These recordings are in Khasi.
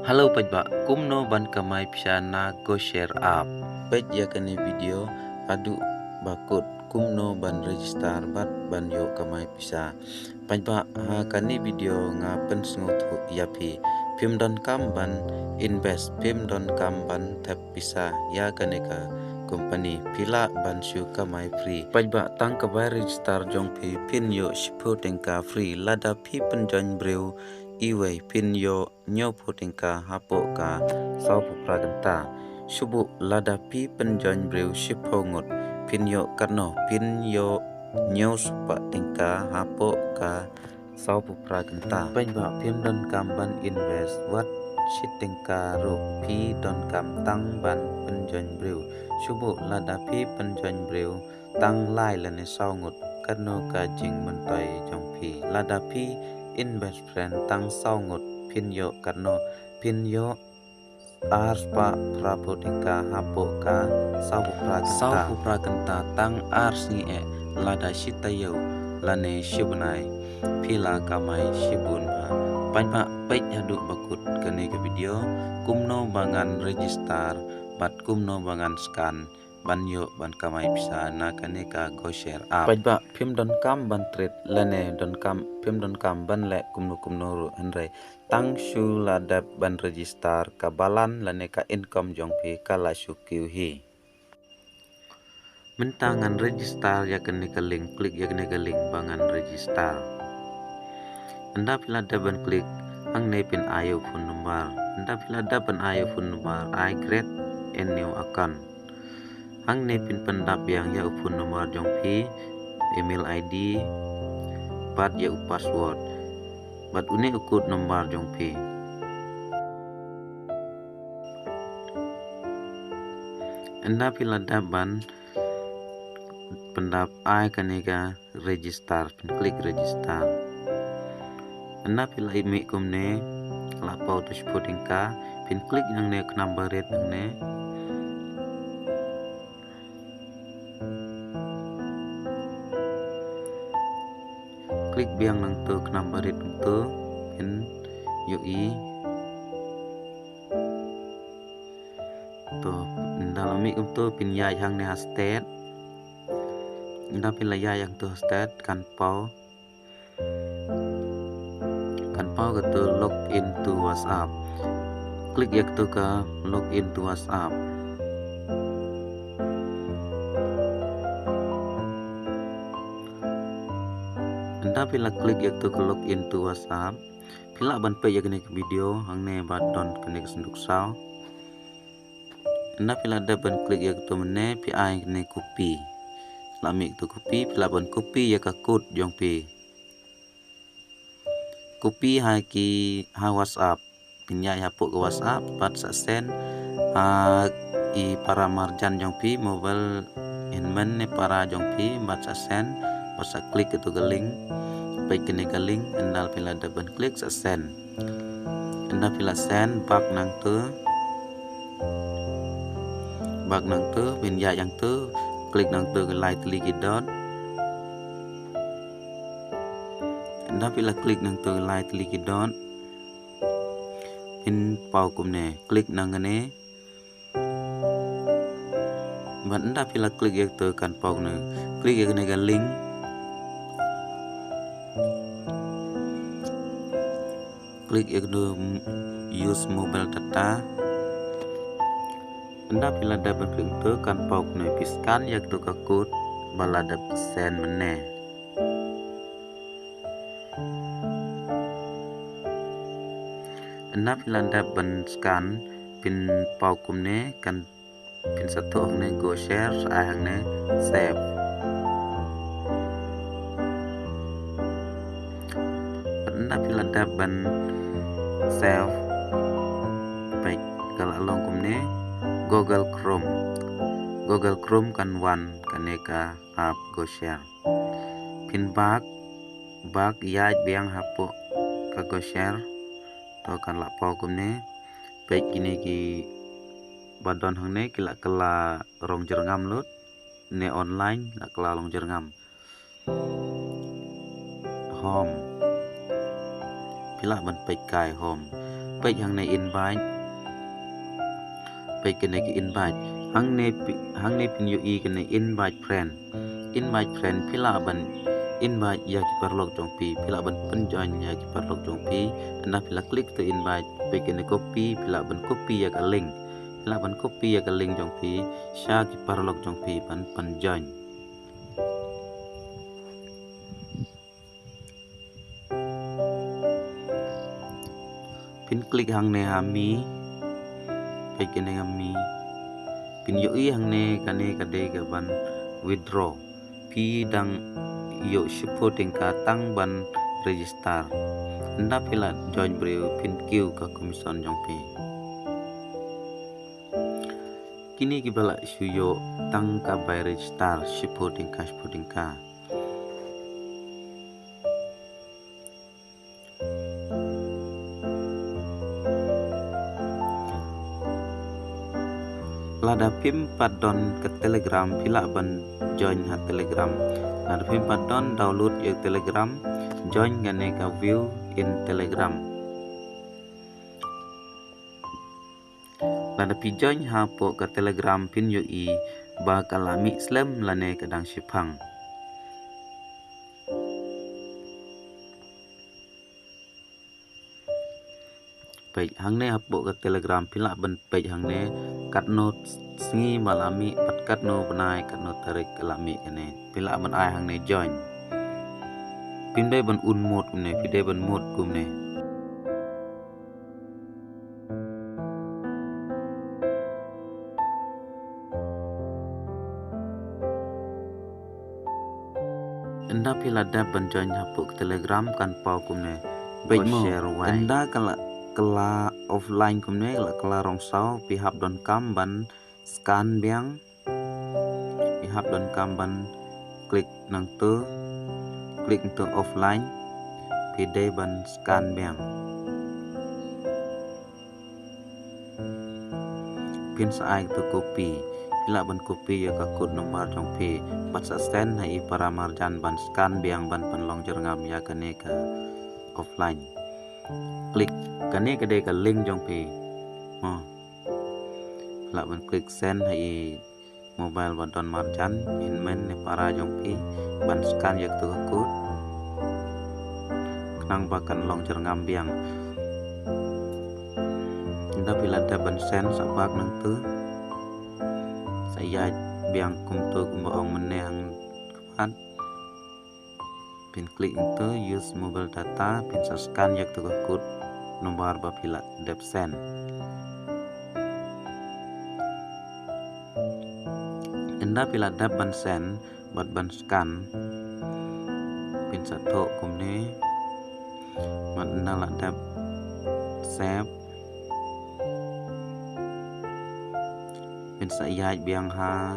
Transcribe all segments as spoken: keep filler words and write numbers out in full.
Hello paidbah, kumno ban kamai pisa na GoShare app. Peit ïa kane video haduh ba kut kumno ban register bad ban ïoh kamai pisa. Paidbah, ha kane video nga pynsngewthuh ïa phi. Phim donkam ban invest, phim donkam ban thep pisa ïa kane ka company. Phi lah ban shu kamai free. Paidbah, tang ka bai register jong phi phin ïoh shiphew tyngka free. Lada phi pynjoin briew iwei phin ïoh hynñiewphew tyngka hapoh ka sawphew phra kynta. Shu buh lada phi pynjoin briew shiphew ngut phin ïoh katno, phin ïoh hynñiew spah tyngka hapoh ka sawphew phra kynta. Paidbah, phim donkam ban invest wat shi tyngka ruh, phi donkam tang ban pynjoin briew. Shu buh lada phi pynjoin briew tang lai lane saw ngut, katno ka jingmyntoi jong phi. Lada phi invest friend tang saw ngut phin ïoh katno, phin ïoh ar spah phraphew tyngka hapoh ka sawphew phra kynta. Sawphew phra kynta tang ar sngi eh, lada shi taïew lane shi bnai phi la kamai shibun bha. Paidbah, peit haduh ba kut kane ka video kumno ba ngan register bad kumno ba ngan scan ban ïoh ban kamai pisa na kane ka GoShare app. Paidbah, phim donkam ban trade lane donkam, phim donkam ban leh kumno kumno ruh, hynrei tang shu la dep ban register, ka balan lane ka income jong phi ka la shu kiew hi. Mynta ngan register ïa kane ka link, klik ïa kane ka link ba ngan register. Ynda phi la dep ban klik, hangne phin ai ïa u phone number. Ynda phi la dep ban ai ïa u phone number, ai create a new account. Hangne phin pyndap biang ïa u phone number jong phi, email I D, bad ïa u password, bad une u code number jong phi. Ynda phi la dep ban pyndap, ai kane ka register, phin klik register. Ynda phi la mih kumne, la paw tu shiphew tyngka, phin klik nangne khnam barit nangne. Klik biang nangtu khnam barit nangtu, phin ïohi. To, ynda la mih kumtu phin ïaid hangne ha state. Ynda phi la ïaid hangtu ha state kan paw. Kan paw katu log in to WhatsApp. Klik ïa katu ka log in to WhatsApp. Ynda phi la klik ïa katu ka log in to WhatsApp, phi lah ban peit ïa kane ka video hangne ba don kane ka synduk saw. Ynda phi la dep ban klik ïa katu mynne, phi ai kane copy. La mih katu copy, phi lah ban copy ïa ka code jong phi. Copy ha ki, ha WhatsApp. Phin ïaid hapoh ka WhatsApp bad sa send ha i para marjan jong phi, mobile hynmen ne para jong phi, bad sa send, bad sa klik katu ka link. Peit kane ka link, ynda phi la dep ban klik sa send. Ynda phi la send, back nangtu. Back nangtu, phin ïaid hangtu, klik nangtu ka lai tylli ki dot. Ynda phi la klik nangtu ka lai tylli ki dot, phin paw kumne, klik nang kane. Bad ynda phi la klik ïa katu kan paw kumne, klik ïa kane ka link. Klik ïa katu use mobile data. Ynda phi la dep ban klik tu kan paw kumne, phi scan ïa katu ka code ba la dep send mynne. Ynda phi la dep ban scan, phin paw kumne, kan phin sa thoh hangne GoShare, sa ai hangne save. Ynda phi la dep ban save, peit ka la long kumne, Google Chrome. Google Chrome kan wan kane ka app GoShare. Phin back, back ïaid biang hapoh ka GoShare. To kan la paw kumne. Peit kine kiba don hangne ki la kylla rong jyrngam lut. Ne online la kylla rong jyrngam. Home. Phi lah ban peit kai home. Peit hangne invite. Peit kane ka invite. Hangne phi, hangne phin ïohi kane invite friend. Invite friend, phi lah ban invite ïa ki paralok jong phi, phi lah ban pynjoin ïa ki paralok jong phi. Ynda phi la click to invite, peit kane copy, phi lah ban copy ïa ka link. Phi lah ban copy ïa ka link jong phi sha ki paralok jong phi ban pynjoin. Phin click hangne ha me. Peit kane ha me. Phin ïohi hangne kane ka dei ka ban withdraw. Phi dang ïoh shiphew tyngka tang ban register. Ynda phi la join briew phin kiew ka commission jong phi. Kine kiba la shu ïoh tang ka bai register shiphew tyngka, shiphew tyngka. Lada phim pat don ka Telegram, phi lah ban join ha Telegram. Lada phim pat don download ïa Telegram, join kane ka view in Telegram. Lada phi join hapoh ka Telegram phin ïohi ba ka la mih slem lane ka dang shipang. Peit hangne hapoh ka Telegram phi lah ban peit hangne katno sngi ba la mih, bad katno bnai, katno tarik ka la mih kane. Phi lah ban ai hangne join. Phim dei ban un mut kumne, phi dei ban mut kumne. Ynda phi la dep ban join hapoh ka Telegram kan paw kumne. Peit mo. Ynda ka la, ka la offline kumne, ka la, ka la rong saw, phi hap donkam ban scan biang. Phi hap donkam ban click nangtu, click nangtu offline. Phi dei ban scan biang. Phin sa ai tu copy. Phi lah ban copy ïa ka code number jong phi. Bad sa send ha i para marjan ban scan biang ban pynlong jyrngam ïa kane ka offline. Click kane ka dei ka link jong phi. Mo. Lah ban click send ha i mobile ba don marjan, hynmen ne para jong phi, ban scan ïa katu ka code. Khnang ba kan long jyrngam biang. Ynda phi la dep ban send sa bak nangtu. Sa ïaid biang kumtu kumba ong mynne hangtu. Phin click into use mobile data, phin sa scan ïa katu ka code number ba phi la dep send. Ynda phi la dep ban send bad ban scan, phin sa thoh kumne. Bad ynda la dep save, phin sa ïaid biang ha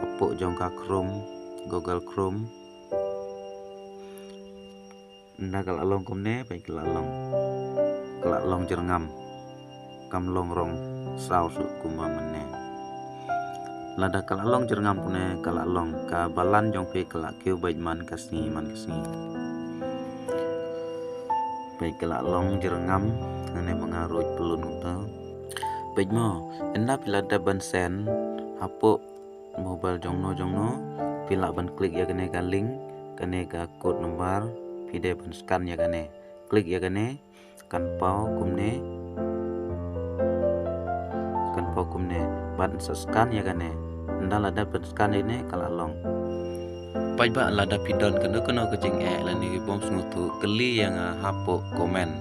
hapoh jong ka Chrome, Google Chrome. Ynda ka la long kumne, peit ka la long. Ka la long jyrngam. Kam long rong saw shuh kumba mynne. Lada ka la long jyrngam kumne, ka la long. Ka balan jong phi ka la kiew beit man ka sngi, man ka sngi. Peit ka la long jyrngam, nane ba nga ruh pynlong kumta. Peit mo, ynda phi la dep ban send, hapoh mobile jongno jongno, phi lah ban click ïa kane ka link, kane ka code number, phi dei ban scan ïa kane. Click ïa kane, kan paw kumne. Kan paw kumne. Bad sa scan ïa kane. Ynda la dep ban scan ïa kane, ka la long. Paidbah, lada phi don kano kano ka jingeh lane ka bym sngewthuh, kylli ïa nga hapoh comment.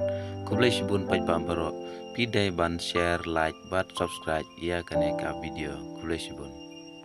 Khublei shibun paidbah baroh. Phi dei ban share, like bad subscribe ïa kane ka video. Khublei shibun.